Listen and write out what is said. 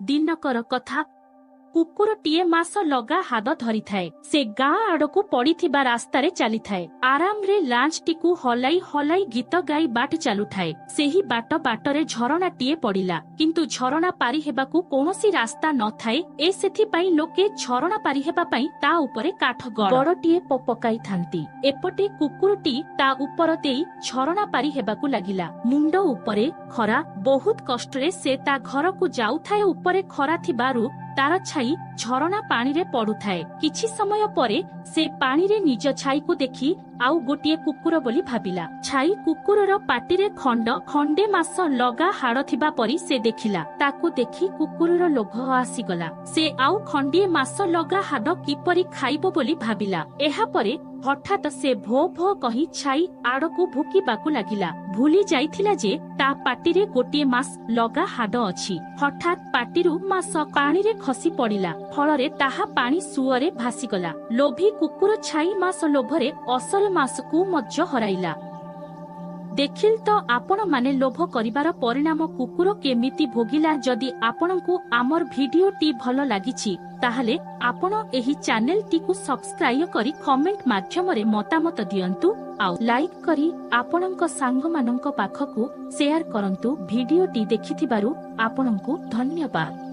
ଦିନକର କଥା, କୁକୁରଟିଏ ମାସ ଲଗା ହାତ ଧରିଥାଏ। ସେ ଗାଁ ଆଡକୁ ପଡିଥିବା ରାସ୍ତାରେ ଚାଲିଥାଏ। ଆରାମରେ ଲାଞ୍ଚଟିକୁ ହଲାଇ ହଲାଇ ଗୀତ ଗାଇ ବାଟ ଚାଲୁଥାଏ। ସେହି ବାଟ ବାଟରେ ଝରଣାଟିଏ ପଡିଲା, କିନ୍ତୁ ଝରଣା ପାରି ହେବାକୁ କୌଣସି ରାସ୍ତା ନଥାଏ। ଏ ସେଥିପାଇଁ ଲୋକେ ଝରଣା ପାରି ହେବା ପାଇଁ ତା ଉପରେ କାଠ ଗଡ଼ଟିଏ ପକାଇଥାନ୍ତି। ଏପଟେ କୁକୁରଟି ତା ଉପର ଦେଇ ଝରଣା ପାରି ହେବାକୁ ଲାଗିଲା। ମୁଣ୍ଡ ଉପରେ ଖରା। ବହୁତ କଷ୍ଟରେ ସେ ତା ଘରକୁ ଯାଉଥାଏ। ଉପରେ ଖରା ଥିବାରୁ ତାର ଛାଇ ଝରଣା ପାଣିରେ ପଡୁଥାଏ। କିଛି ସମୟ ପରେ ସେ ପାଣିରେ ନିଜ ଛାଇକୁ ଦେଖି ଆଉ ଗୋଟିଏ କୁକୁର ବୋଲି ଭାବିଲା। ଛାଇ କୁକୁରର ପାଟିରେ ଖଣ୍ଡ ଖଣ୍ଡେ ମାସ ଲଗା ହାଡ଼ ଥିବା ପରି ସେ ଦେଖିଲା। ତାକୁ ଦେଖି କୁକୁରର ଲୋଭ ଆସିଗଲା। ସେ ଆଉ ଖଣ୍ଡିଏ ମାସ ଲଗା ହାଡ଼ କିପରି ଖାଇବ ବୋଲି ଭାବିଲା। ଏହାପରେ ହଠାତ୍ ସେ ଭୋ ଭୋ କହି ଛାଇ ଆଡକୁ ଭୁକିବାକୁ ଲାଗିଲା। ଭୁଲି ଯାଇଥିଲା ଯେ ତା ପାଟିରେ ଗୋଟିଏ ମାସ ଲଗା ହାଡ଼ ଅଛି। ହଠାତ୍ ପାଟିରୁ ମାସ ପାଣିରେ ଖସି ପଡିଲା, ଫଳରେ ତାହା ପାଣି ସୁଅରେ ଭାସିଗଲା। ଲୋଭୀ କୁକୁର ଛାଇ ମାସ ଲୋଭରେ ଅସଲ ମାସକୁ ମଧ୍ୟ ହରାଇଲା। ଦେଖିଲ ତ ଆପଣମାନେ, ଲୋଭ କରିବାର ପରିଣାମ କୁକୁର କେମିତି ଭୋଗିଲା। ଯଦି ଆପଣଙ୍କୁ ଆମର ଭିଡିଓଟି ଭଲ ଲାଗିଛି, ତାହେଲେ ଆପଣ ଏହି ଚ୍ୟାନେଲଟିକୁ ସବସ୍କ୍ରାଇବ କରି କମେଣ୍ଟ ମାଧ୍ୟମରେ ମତାମତ ଦିଅନ୍ତୁ ଆଉ ଲାଇକ୍ କରି ଆପଣଙ୍କ ସାଙ୍ଗମାନଙ୍କ ପାଖକୁ ସେୟାର କରନ୍ତୁ। ଭିଡିଓଟି ଦେଖିଥିବାରୁ ଆପଣଙ୍କୁ ଧନ୍ୟବାଦ।